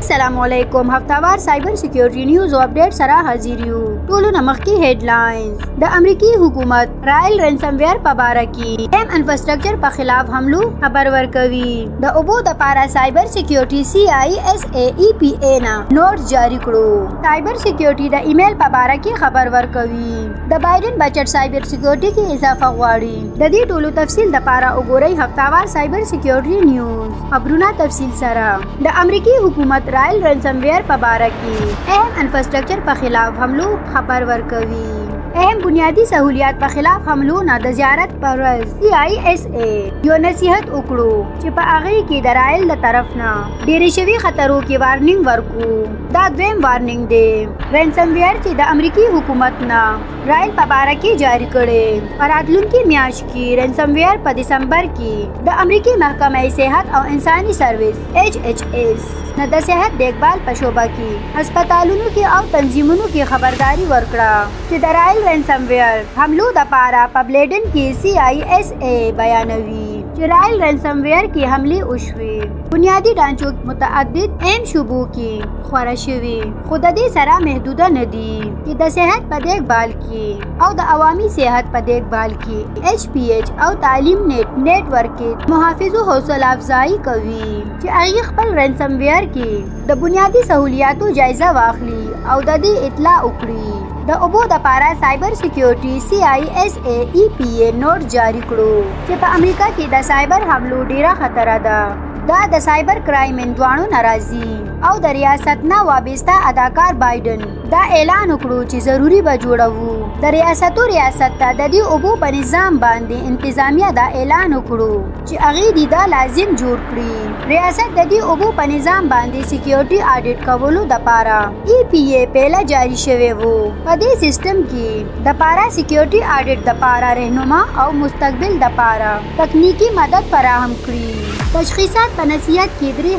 السلام علیکم، هفتهوار cyber security news او اپډیټ سره حاضر یو. ټولو نه مخکې headlines. د امریکي حکومت رائل رنسمویر په باره کې ایم انفراسټرکچر په خلاف حملو خبر ورکوي. د اوبو د پاره cyber security سی آی اس ای ای پی ای نه نوټس جاری کړو. سایبر سکیورټي د ایمیل په باره کې خبر ورکوي. د بایډن بجټ سایبر سکیورټي کې اضافه غواړي. د دې ټولو تفصیل د پاره وګورئ هفتهوار سایبر سکیورټي نیوز خبرونه تفصیل سره. د امریکي حکومت رائل رنسمویر په باره کې اهم انفراسټرکچر په خلاف حملو خبر ورکوي. اهم بنیادی سہولیات په خلاف حملو نه د زیارت پر ورځ سی آی اس ای یو نصیحت وکړو چې په هغې کې د رائل د طرف نه ډېرې شوي خطرو کې وارننګ ورکو. دا دویم وارننګ دی رنسمویر چې د امریکي حکومت نه رائل په باره کې جاری کړي. په راتلونکي میاشت کې رنسمویر په دسمبر کې د امریکي محکمه صحت او انساني سروس ایچ ایچ ایس نه د صحت دیکبال په شعبه کې هسپتالونو کې او تنظیمونو کې خبرداری ورکړه چې د رائل رنسمویر حملو د پاره په بلیډن کې سی آی اس ای بیانوي چې رائل رنسمویر کې حملې وشوې. بنیادي ډانچو متعدد اهم شعبو کې خوره شوي، خو د دې سره محدوده نه دي چې د صحت په دیکبال کې او د عوامي صحت په دیکبال کې ایچ پی ایچ او تعلیم نیټ ورک کې محافظو حوصله افزایی کوي چې هغې خپل رنسمویر کې د بنیادي سهولیاتو جایزه واخلي او د دې اطلاع وکړي. د اوبو د پاره سایبر سکیورټي سی آی اس ای ای پی ای نوټ جاری کړو چې په امریکا کې د سایبر حملو ډیره خطره ده. دا د سایبر کرایم دواړو ناراضي او د ریاست نه وابسته اداکار بایډن دا اعلان وکړو چې ضروري به جوړوو. د ریاستو ریاست ته د دې اوبو په نظام باندې انتظامیه دا اعلان وکړو چې هغې دې دا لازم جوړ کړي. ریاست د دې اوبو په نظام باندې سکیورټي آډیټ کولو دپاره ای پی ای پهله جاری شوی وو. په دې سیستم کې دپاره سکیورټي آډیټ دپاره رهنما او مستقبل دپاره تکنیکي مدد فراهم کړي. تشخیصات په نصیحت کې درې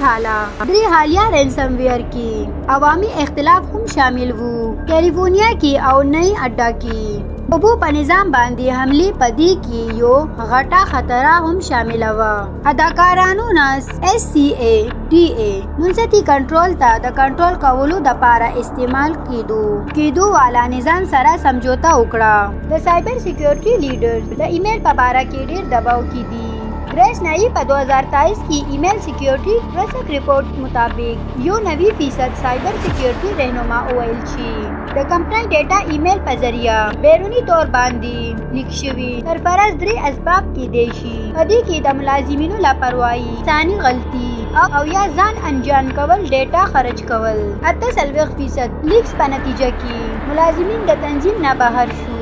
حالیه رنسمویر کې عوامي اختلاف هم شامل وو. کیلیفورنیا کې او نئی اډا کې اوبو په نظام باندې حملې په دې کې یو غټه خطره هم شامله وه. اداکارانو نه اس سی ای ډي ای منځتي کنټرول ته د کنټرول کولو دپاره استعمال کېدو والا نظام سره سمجوته وکړه. د سایبر سکیورټي لیډرز د ایمیل په باره کې ډېر دباو کې دي. ګریس نئی په 2023 کې ایمیل سکیورټي رسک رپورټ مطابق 91% سایبر سکیورټي رهنما وویل چې د کمپنۍ ډیټا ایمیل په ذریعه بیروني طور باندې لیک شوي سرفرز درې اسباب کیدای شي. په دې کې د ملازمینو لاپروايي، انساني غلطي او یا ځان انجان کول، ډیټا خرج کول. 48% لیکس په نتیجه کې ملازمین د تنظیم نه بهر شو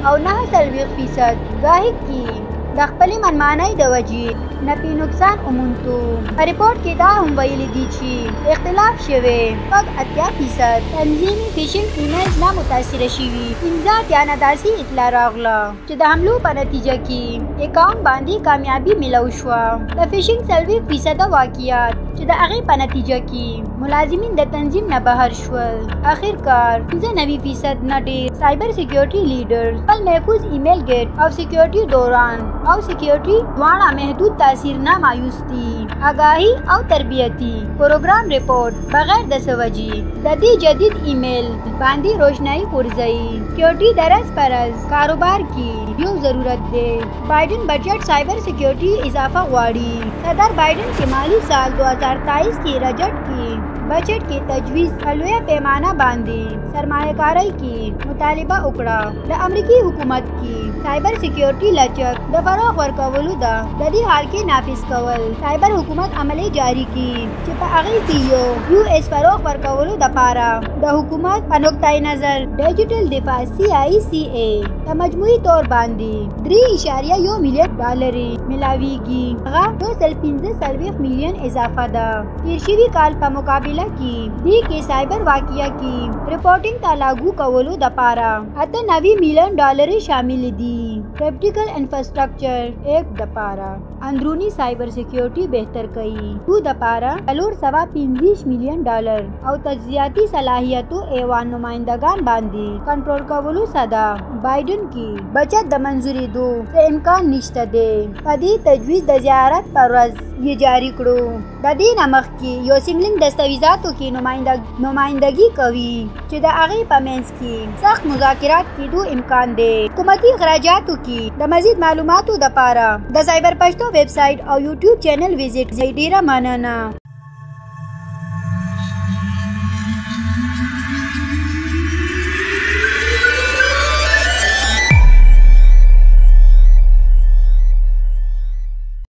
او 49% ګاهک کې د خپلې منمانۍ د وجې نه پې نقصان وموندو. په رپورټ کې دا هم ویلي دي چې اختلاف شوی 86% تنظیمي فیشنګ ایمیلز نه متاثره شوي. 85 نه داسې اطلاع راغله چې د حملو په نتیجه کې اکاونټ باندې کامیابي میلاو شوه. د فیشنګ 40% واقعیات چې د هغې په نتیجه کې ملازمین د تنظیم نه بهر شول. اخرکار 95% نه ډېر سایبر سکیورټي لیډرز خپل محفوظ ایمیل ګیټ او سکیورټي دوران او سکیورټي دواړه محدود تاثیر نه مایوس دي. آګاهي او تربیتي پروګرام رپورټ بغیر د څه وجې د دې جدید ایمیل باندې روشنايي غورځوي. سکیورټي د ورځ په ورځ کاروبار کې یو ضرورت دی. بایډن بجټ سایبر سکیورټي اضافه غواړي. صدر بایډن کې مالي سال 2023 کې رجټ کې بجټ کې تجویز په لویه پیمانه باندې سرمایه کارۍ کې مطالبه وکړه. د امریکي حکومت کې سایبر سکیورټي لچک د فروغ ورکولو ده د دې حال کې نافذ کول سایبر حکومت عملي جاری کی چې په هغې کې یو یو ایس فروغ ورکولو دپاره د حکومت په نقطه نظر ډیجیټل دفاع سی آی سی ای په مجموعي طور باندې 3.1 میلیون ډالرې ملاویږي. هغه 245 میلیون اضافه ده تیر شوي کال په مقابله کې. دې کې سایبر واقعه کې رپورټینګ ته لاګو کولو دپاره 98 میلیون ډالرې شامل دي. کریټیکل انفراسټرکچر ایکټ دپاره. اندروني سایبر سکیورټي بهتر کوي تو د پاره 425 میلیون ډالر او تجزیاتي صلاحیتو ایوان نمایندګان باندې کنټرول کولو صدا بایډن کې بچت د منظورېدو څه امکان نشته دی. په دې تجویز د زیارت پر ورځ یې جاری کړو. د دې نه مخکې یو سیملینګ دستاویزاتو کې نمایندګي کوي چې د هغې په منځ کې سخت مذاکرات کېدو امکان دی. حکومتي اخراجاتو کې د مزید معلوماتو دپاره د سایبر پښتو ویب سایټ او یوټیوب چینل وزټ. ډیره مننه.